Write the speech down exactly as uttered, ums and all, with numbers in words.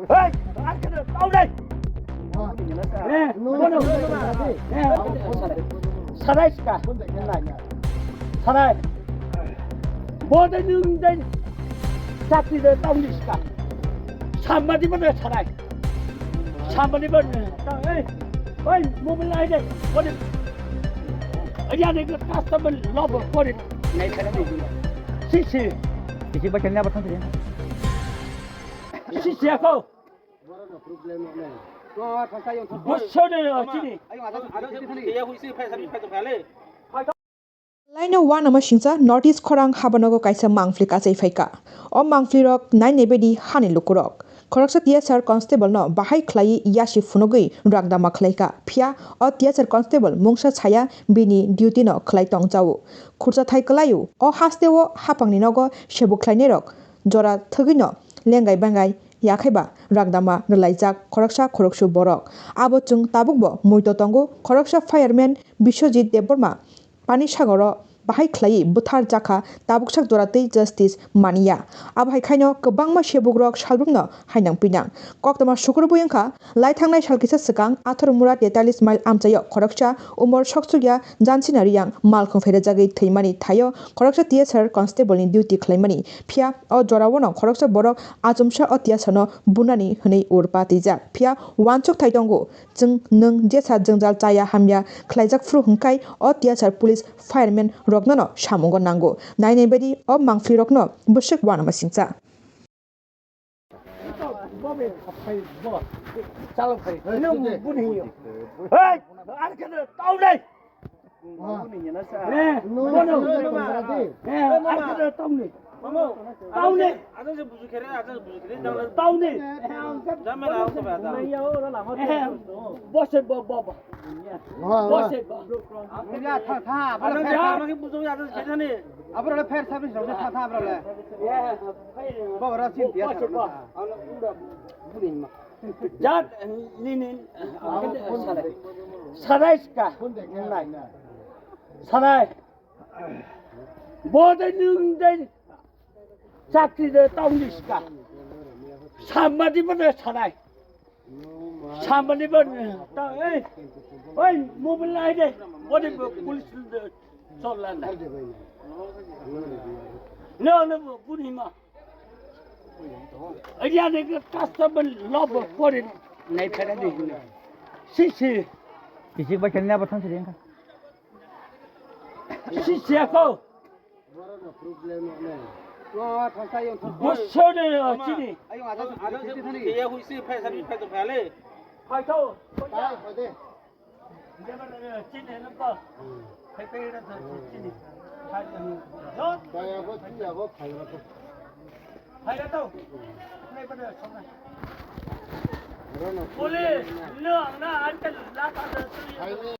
Hey, arkada taunai. Eh, bono. Eh, sarai ska. Sarai. Bodo nung dai. Chakri de tauni ska. Sambadi bodo sarai. Sambadi bodo. Hey, hey, mobile ai de. Bodo. Ayan ek customer lobo bodo. Nai khana de. Si si. Kisi ba kanya batang tadi. Si si ako. Bosone chini. Laino uanama singcha North East khorang habanogo kaisa mangpli kachai phaikha. O mangpli rok nainai baidi hani lukurok. Khoroksa T S R constable no bahai khlaiwi yasi phunugwi ragdama khlaikha. Phiya o T S R constable mungsa saya bini duty no khlai tong chao. Khurcha thai kwlaio. O hasteo hapangni nogo sebuk khlainairok jora thwgwino lengai bengai yakhaiba ragdama rwlaijak khoroksa khoroksu borok. Abo chwng tabukbo muito tongo, khoroksa fireman Biswajit Debbarma Panisagoro bahai khlaiwi bwthar jakha, tabuksak jora twi justice maniya. Abo hai khaino kwbangma sebukrok salbrumno hainang pinang. Koktwma sukur bui wngkha, lai thangnai sal kisa swkang Atharmura tetalis mile amchaio khoroksa umor soksukya Jansina Riyang malkhung pherajagwi thwimani thaio khoroksa T S R constable ni duty khlaimani. Phiya o jorao no khoroksa borok achomsa o T S R no bunani hwnwi urpa twijak. Phiya uansuk thai tongo, chwng nwng jesa jwngjal chaya hamya khlaijak phuru hwnkhai o T S R police fireman rokno no samungo nango. Nainai baidi o mangpli rokno bwswk uanama singcha. Hey, arkada taunai. Eh, bono. Eh, arkada taunai. Taunai. Taunai. Eh, bose bo, bo, bo. Bose bo. Jat nini sarai ska nai. Sarai. Bodo nung dai chakri de tauni ska. Sambadi bodo sarai. Sambadi bodo ta ei. Oi mobile lai de. Bodo police de cholla na. No no bunima. Ayan ek customer lobo bodo nai phera de. Si si. Kisik ba kanya ba thang sih. Si si ako. Bosone chini. Phaito. Police, no, no,